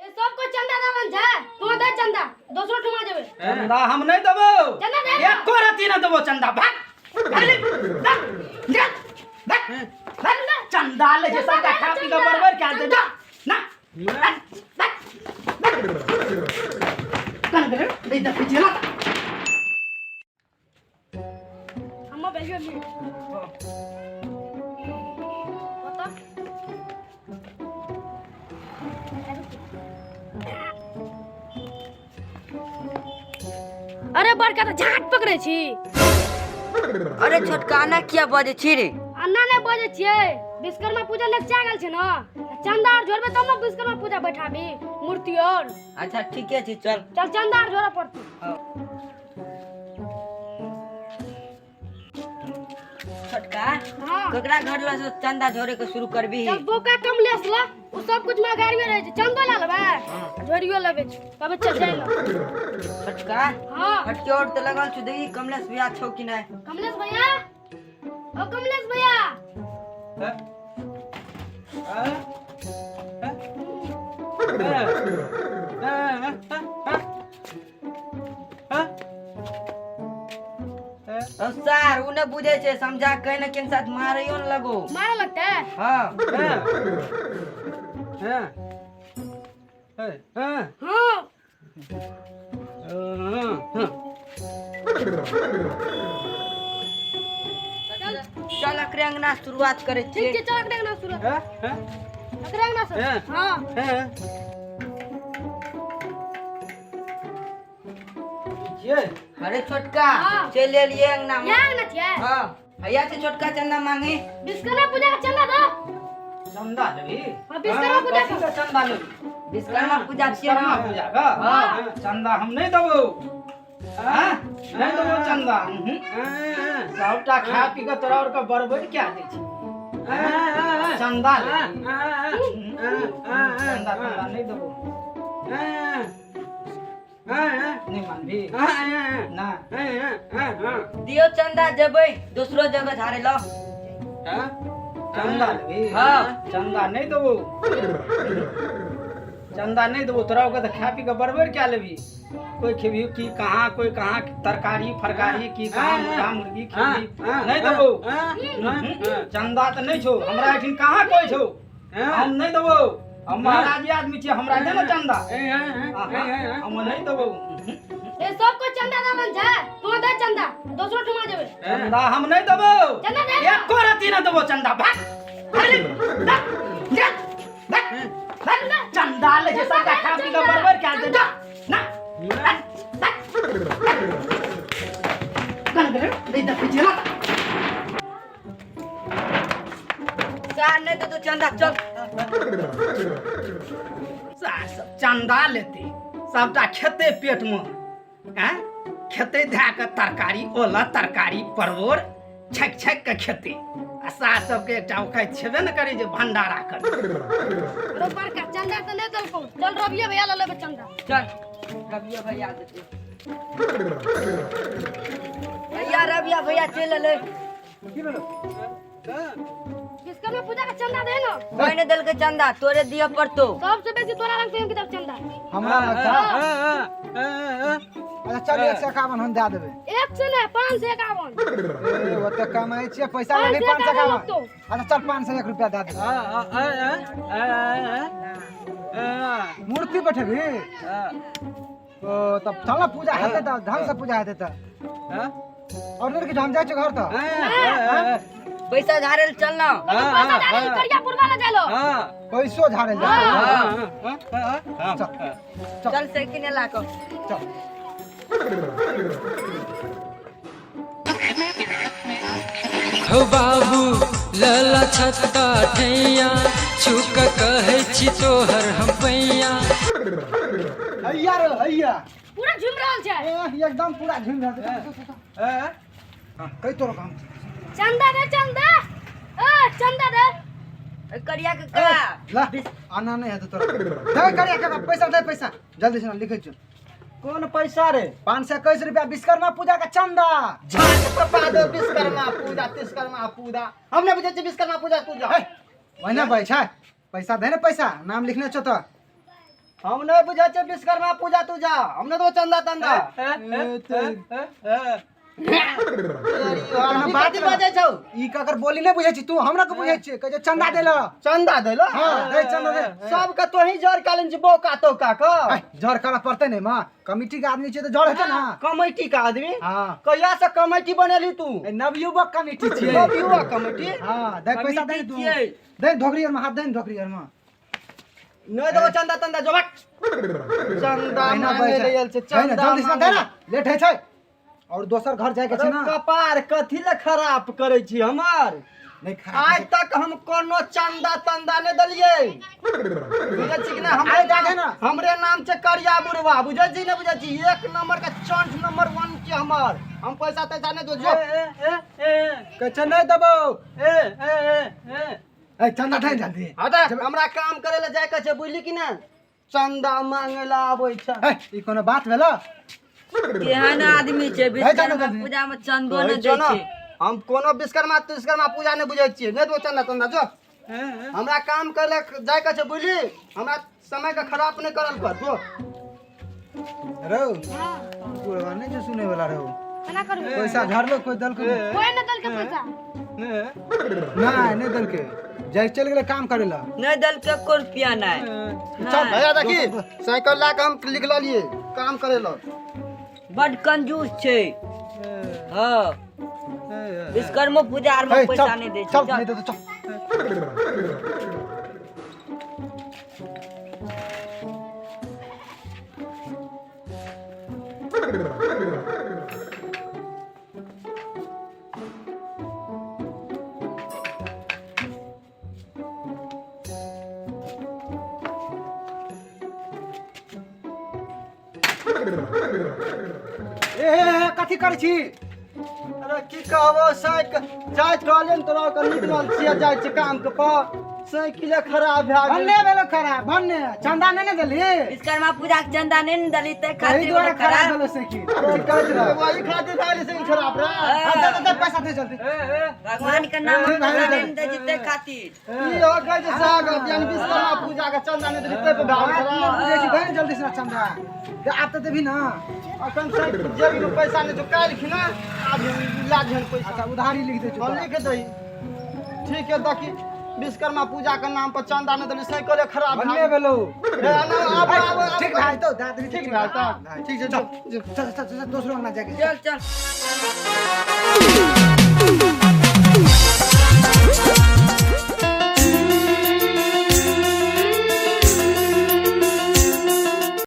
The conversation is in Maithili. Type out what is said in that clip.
ए सबको चंदा देवन छै, तू दे चंदा, दोसरो ठुमा जेबे। चंदा हम नहीं देबो। चंदा दे ना। एको रत्ती न देबो चंदा। भाग भाग, भाग, निकल, भाग, भाग। चंदा ले छै सबटा खा पी के बरबर कए दे जा ना। भाग, भाग, भाग। कन गेलै रे देखै छियै ना। अम्मा भेजियो ली। बता। अरे बड़का तऽ झाट पकड़ै छी। अरे छोटका, एना किया बजै छी रे? अन्ना नहि बजै छियै, विश्वकर्मा पूजा लग गेल छै ने, चंदा आर जोड़बै तब ने विश्वकर्मा पूजा बैठाबी मूर्ति और। अच्छा ठीके छै, चल। चल, चंदा आर जोड़ऽ पड़तै। छोटका। हाँ। ककरा घर लग से चंदा झोरे के शुरू करबी? चल बोका कमलेश ला, उ सब कुछ में गाड़िए रहे छै, चंदो ला लेबै, झोरियो लेबै, तब चल जाय ला। छोटका। हाँ। हटके और तऽ लगल छौ, देखी कमलेश भैया छौ कि नहि। कमलेश भैया, ओ कमलेश भैया। ओ सर, उ नहि बुझै छै, समझा कहीं ने किन साथ मारैयो ने लगो। मारे लगतै? हाँ। हाँ। चल, अकरे अंगना से शुरुआत करै ठीक छियै। छै, चल अकरे अंगना शुरू, अकरे अंगना से। हाँ। छियै। अरे छोटका। हाँ। चलि एलियै अंगना में। यहाँ अंगना छियै? हाँ, हैया छै छोटका चंदा मांगे। विश्वकर्मा पूजा के चंदा दो। चंदा लेबी? हाँ, विश्वकर्मा पूजा कथी के। के चंदा लेबी? विश्वकर्मा पूजा छियै विश्वकर्मा ने। पूजा का? हाँ। चंदा हम नहीं देबो। हाँ? नहीं देबो चंदा। सबटा खा पी के तोरा और के बरबरि क्या दै छै? चंदा लेबी? चंदा तंदा नहीं देबो। नहीं मानबी ना। दियो चंदा, जेबै दोसरो जगह झाड़े ल। चंदा लेबी? हाँ। चंदा नहीं देबो, चंदा नहीं देबो। तोरा ओके तऽ खा पी के बरबर क्या लेबी? कोई खेबी की कहाँ, कोई कहाँ तरकारी फरकारी की कहाँ, मुर्गा मुर्गी खेबी। नहीं देबो चंदा तऽ नहीं छौ हमरा एहिठाम, कहाँ कोई छौ। हम नहीं देबो, हम महाराजी आदमी छियै, हमरा दे ने चंदा। हम नहीं देबो। ए सबको चंदा देवन छै, तू दे चंदा, दोसरो ठुमा जेबे। चंदा हम नहीं देबो। चंदा दे ना। एको रत्ती न देबो चंदा। भाग भाग, भाग, निकल, भाग, भाग। चंदा ले छै सबटा खा पी के बरबर कए दे जा ना। भाग, भाग, भाग। कन गेलै रे देखै छियै ना। सार नहीं तो चंदा, चल। सार सब चंदा लेते, सबटा खेते पेट में आँय, खेते धए कऽ तरकारी ओला तरकारी परोड़ छकि छकि कऽ खेते आ सार सबके एकटा औकात छेबे ने करै जे भंडारा कर। रो बड़का, चंदा तऽ नहि देलकौ, चल रबिये भैया लऽ लेबै चंदा। चल, रबिया भैया देते। भैया, रबिया भैया चलि एलै। की भेलो? विश्वकर्मा पूजा के चंदा दे ना। कोई नहीं देलकै चंदा, तोरे दिअ पड़तो। सबसे बेसी तोरा लग से किताब चंदा। हमरा लगता। अच्छा चल, 151 हम दए देबै। 100 नहीं, 551। ए, ओते कमाइ छियै पैसा पाँच लेबै सए 551। एकावन लगतौ। अच्छा चल, 501 रुपया दए देबै। मूर्ति बैठेबही? ओ तब चल ना, पूजा हेतै तऽ ढंग से पूजा हेतै तऽ और नहीं किछु, हम जाइ छियै घर तऽ। पैसा झाड़े लए चल ना। तो पैसा दे दे, करिया पुरवा ले जालो। पैसो झाड़े जा। चल। चल साइकिल ला कऽ। चल। हो बाबू लला छत्ता ठैया छुक कहै छी तोहर हम पैया। हैया रे हैया। पूरा झूम रहल छै। ए, एकदम पूरा झूम रहल छै। चल, चल, चल, चल। हाँ, कहि तोरो काम छै। चंदा दे, चंदा, ए चंदा दे। ए, करिया के का। ला आना नहीं हेतौ तोरा। दे करिया काका पैसा, दे पैसा जल्दी से, लिखै छियौ। कोन पैसा रे? 521 रुपया, विश्वकर्मा पूजा का चंदा। झाट पपा दो, विश्वकर्मा पूजा तिस्कर्मा पूजा हम नहीं बुझै छियै, विश्वकर्मा पूजा पूजा। हे, ओहिना बजै छै? पैसा दे ने पैसा, नाम लिखने छौ तऽ। हम नहीं बुझै छियै विश्वकर्मा पूजा तूजा, हम नहीं देबो चंदा तंदा। बात कथी बजै छौ? ई ककर बोली नहि बुझै छी तू, हमरा के बुझै छियै, कहै छै चंदा देला। चंदा देला? हां, दे चंदा दे। सबके तोही जर कालीन छी बौका तौका के। जर करऽ पड़तै ने मां, कमिटी के आदमी छियै तऽ जर हेतै ना। कमिटी के आदमी? हां। कहिया से कमिटी बनेली तू? नवयुवक कमिटी छियै। नवयुवक कमिटी? हां, दे पैसा दे तू। दे धोकरी में हाथ दे, धोकरी में। नहीं देबो चंदा तंदा, जो भाग। चंदा मांगे ले आयल छै, चंदा जल्दी से दे ना, लेट होइ छै और दोसर घर जाय के छै ना। कपार कथी ले खराब करै छी हमर? नहीं खराब आज तक हम कोनो चंदा तंदा नहीं देलियै, बुझै छी कि नहि? आइ दे ना। हमरे नाम छै करिया बुढ़वा, बुझै छी नहि बुझै छी? एक नंबर के चंट नंबर 1 के हमर, हम पैसा तैसा नहीं दो। जो कहै छै नहीं देबो। ए चंदा दे जल्दी। हँ तऽ हमरा काम करे ले जाय के छै, बुझली कि नहि? चंदा मांगे ला आबै छै। ए ई कोनो बात भेलो? केहन आदमी छै, विश्वकर्मा पूजा में चंदो नहि दै छै। हम कोनो विश्वकर्मा तिश्वकर्मा पूजा नहि बुझै छियै, नहि देबो चंदा तंदा। जो हमरा काम करे ले जाय के छै, बुझली? हमरा समय के खराब नहि करल कर। जो रौ बुढ़वा नहि छै सुनै वाला रौ। केना करू? पैसा झड़लो कोई दलको कोई नहि देलकै पैसा। नहीं नहीं दलके, जाय चल गेलै काम करे ला। नहि देलकै एको रुपया नहि। चल भैया देखी साइकिल ला के हम लिख लेलियै काम करे ला। बड कंजूस छै। हां, विश्वकर्मा पूजा आर में पैसा नहि दै छै। चल नहीं देतौ चल। ए कथी करै छी? अरे की कहबो, साइकिल जाइत कहलियै ने तोरा के निकलल छियै, जाइ छियै काम के पर, साइकिले खराब भए गेल। भन्ने भेलो खराब, भन्ने चंदा नहि ने देली। विश्वकर्मा पूजा के चंदा नहि ने देली तै एहि खातिर दुआरे खराब खराब भेलो साइकिल। ठीक करैत रह। वही खातिर भए गेलै साइकिल खराब रे। हां, दे दे पैसा दे जल्दी। भगवान के नाम पर पैसा नहि ने दै छै तै खातिर। ई हो गई जे साग यानी विश्वकर्मा पूजा के चंदा नहि देली तै पर भए गेल बात नहि खराब। बुझै छी, दे ने जल्दी से चंदा। दे आब तऽ देबही ना। अखन साइकिल जेबी में पैसा नहि छौ, काल्हि खिना आब ला दिहन पैसा। अच्छा उधारी लिख दै छौ। हम लिख दही। ठीक है, देखी विश्वकर्मा पूजा के नाम पर चंदा नहि देली, साइकिले खराब भए भन्ने गेल। भेलो। ए, ना, आब, आब, आब, ठीक भए जेतौ, दए देबही। ठीक भए जेतौ। ठीक छै, चल चल चल चल, दोसरो अंगना जाके। चल चल।